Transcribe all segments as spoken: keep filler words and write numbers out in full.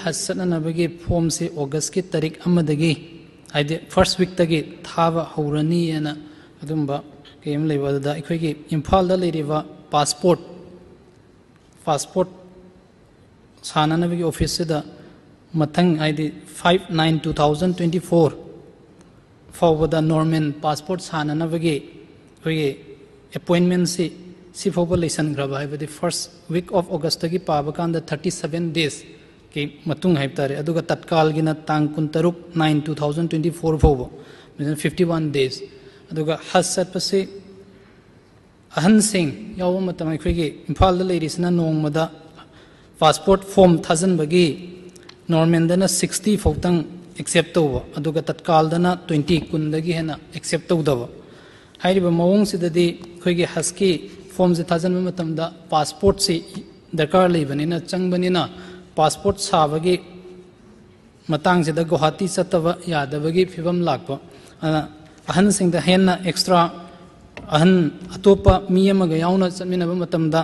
ꯍꯖ ꯆꯠꯅꯅꯕꯒꯤ ꯐꯣꯝꯁꯤ ꯑꯣꯒꯁꯀꯤ ꯇꯥꯔꯤꯛ ꯑꯃꯗꯒꯤ, ꯍꯥꯏꯗꯤ ꯐꯥꯔꯁ ꯋꯤꯛꯇꯒꯤ ꯊꯥꯕ ꯍꯧꯔꯅꯤ ꯍꯥꯏꯅ ꯑꯗꯨꯝꯕ ꯀꯩ ꯑꯃ ꯂꯩꯕ꯫ ꯑꯗꯨꯗ ꯑꯩꯈꯣꯏꯒꯤ ꯏꯝꯐꯥꯜꯗ ꯂꯩꯔꯤꯕ ꯄꯥꯁꯄꯣꯔꯠ ꯄꯥꯁꯄꯣꯔꯠ ꯁꯥꯅꯅꯕꯒꯤ ꯑꯣꯐꯤꯁꯁꯤꯗ ꯃꯊꯪ, ꯍꯥꯏꯗꯤ five nine two thousand twenty four ꯐꯥꯎꯕꯗ ꯅꯣꯔꯃꯦꯜ ꯄꯥꯁꯄꯣꯔꯠ ꯁꯥꯅꯅꯕꯒꯤ ꯑꯩꯈꯣꯏꯒꯤ ꯑꯦꯄꯣꯏꯟꯃꯦꯟꯁꯤ ꯁꯤ ꯐꯥꯎꯕ ꯂꯩꯁꯟꯈ꯭ꯔꯕ, ꯍꯥꯏꯕꯗꯤ ꯐꯥꯔꯁ ꯋꯤꯛ ꯑꯣꯐ ꯑꯣꯒꯁꯇꯒꯤ ꯄꯥꯕ ꯀꯥꯟꯗ ꯊꯥꯔꯇꯤ ꯁꯕꯦꯟ ꯗꯦꯖꯀꯤ ꯃꯇꯨꯡ ꯍꯥꯏꯕ ꯇꯥꯔꯦ꯫ ꯑꯗꯨꯒ ꯇꯠꯀꯥꯜꯒꯤꯅ ꯇꯥꯡ ꯀꯨꯟꯇꯔꯨꯛ nine two thousand twenty four ꯐꯥꯎꯕ, ꯃꯁꯤꯅ fifty one days꯫ ꯑꯗꯨꯒ ꯍꯖ ꯆꯠꯄꯁꯤ ꯑꯍꯟꯁꯤꯡ ꯌꯥꯎꯕ ꯃꯇꯝ, ꯑꯩꯈꯣꯏꯒꯤ ꯏꯝꯐꯥꯜꯗ ꯂꯩꯔꯤꯁꯤꯅ ꯅꯣꯡꯃꯗ ꯄꯥꯁꯄꯣꯔꯠ ꯐꯣꯝ ꯊꯥꯖꯤꯟꯕꯒꯤ ꯅꯣꯔꯃꯦꯜꯗꯅ sixty ꯐꯥꯎꯇꯪ ꯑꯦꯛꯁꯦꯞ ꯇꯧꯕ, ꯑꯗꯨꯒ ꯇꯠꯀꯥꯜꯗꯅ twenty, ꯀꯨꯟꯗꯒꯤ ꯍꯦꯟꯅ ꯑꯦꯛꯁꯦꯞ ꯇꯧꯗꯕ꯫ ꯍꯥꯏꯔꯤꯕ ꯃꯑꯣꯡꯁꯤꯗꯗꯤ ꯑꯩꯈꯣꯏꯒꯤ ꯍꯖꯀꯤ ꯐꯣꯝꯁꯦ ꯊꯥꯖꯤꯟꯕ ꯃꯇꯝꯗ ꯄꯥꯁꯄꯣꯔꯠꯁꯤ ꯗꯔꯀꯥꯔ ꯂꯩꯕꯅꯤꯅ, ꯆꯪꯕꯅꯤꯅ, ꯄꯥꯁꯄꯣꯔꯠ ꯁꯥꯕꯒꯤ ꯃꯇꯥꯡꯁꯤꯗ ꯒꯨꯋꯥꯍꯥꯇꯤ ꯆꯠꯇꯕ ꯌꯥꯗꯕꯒꯤ ꯐꯤꯕꯝ ꯂꯥꯛꯄ꯫ ꯑꯗꯨꯅ ꯑꯍꯟꯁꯤꯡꯗ ꯍꯦꯟꯅ ꯑꯦꯛꯁꯇ꯭ꯔꯥ, ꯑꯍꯟ ꯑꯇꯣꯞꯄ ꯃꯤ ꯑꯃꯒ ꯌꯥꯎꯅ ꯆꯠꯃꯤꯟꯅꯕ ꯃꯇꯝꯗ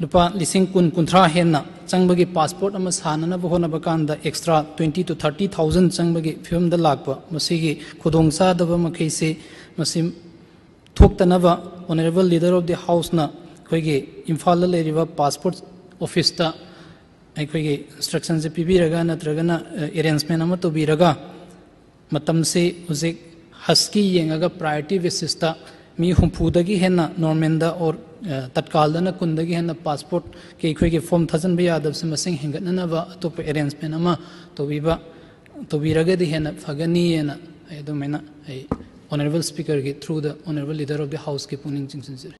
ꯂꯨꯄꯥ ꯂꯤꯁꯤꯡ ꯀꯨꯟ, ꯀꯨꯟꯊ꯭ꯔꯥ ꯍꯦꯟꯅ ꯆꯪꯕꯒꯤ, ꯄꯥꯁꯄꯣꯔꯠ ꯑꯃ ꯁꯥꯅꯅꯕ ꯍꯣꯠꯅꯕ ꯀꯥꯟꯗ extra twenty to thirty thousand ꯆꯪꯕꯒꯤ ꯐꯤꯕꯝꯗ ꯂꯥꯛꯄ꯫ ꯃꯁꯤꯒꯤ ꯈꯨꯗꯣꯡꯆꯥꯗꯕ ꯃꯈꯩꯁꯤ, ꯃꯁꯤ ꯊꯣꯛꯇꯅꯕ Honourable Leader of the Houseꯅ ꯑꯩꯈꯣꯏꯒꯤ ꯏꯝꯐꯥꯜꯗ ꯂꯩꯔꯤꯕ ꯄꯥꯁꯄꯣꯔꯠ ꯑꯣꯐꯤꯁꯇ ꯑꯩꯈꯣꯏꯒꯤ ꯏꯟꯁꯇ꯭ꯔꯛꯁꯟꯁꯦ ꯄꯤꯕꯤꯔꯒ, ꯅꯠꯇ꯭ꯔꯒꯅ ꯑꯦꯔꯦꯟꯖꯃꯦꯟ ꯑꯃ ꯇꯧꯕꯤꯔꯒ, ꯃꯇꯝꯁꯤ ꯍꯧꯖꯤꯛ ꯍꯖꯀꯤ ꯌꯦꯡꯉꯒ ꯄ꯭ꯔꯥꯏꯌꯣꯔꯤꯇꯤ ꯕꯦꯁꯤꯁꯇ ꯃꯤ ꯍꯨꯝꯐꯨꯗꯒꯤ ꯍꯦꯟꯅ ꯅꯣꯔꯃꯦꯜꯗ ꯑꯣꯔ ꯇꯠꯀꯥꯜꯗꯅ ꯀꯨꯟꯗꯒꯤ ꯍꯦꯟꯅ ꯄꯥꯁꯄꯣꯔꯠꯀꯤ ꯑꯩꯈꯣꯏꯒꯤ ꯐꯣꯝ ꯊꯥꯖꯤꯟꯕ ꯌꯥꯗꯕꯁꯦ ꯃꯁꯤꯡ ꯍꯦꯟꯒꯠꯅꯅꯕ ꯑꯇꯣꯞꯄ ꯑꯦꯔꯦꯟꯖꯃꯦꯟ ꯑꯃ ꯇꯧꯕꯤꯕ, ꯇꯧꯕꯤꯔꯒꯗꯤ ꯍꯦꯟꯅ ꯐꯒꯅꯤ ꯍꯥꯏꯅ ꯑꯩ ꯑꯗꯨꯃꯥꯏꯅ ꯑꯩ Honourable Speakerꯒꯤ through the Honourable Leader of the Houseꯀꯤ ꯄꯨꯛꯅꯤꯡ ꯆꯤꯡꯁꯤꯟꯖꯔꯤ꯫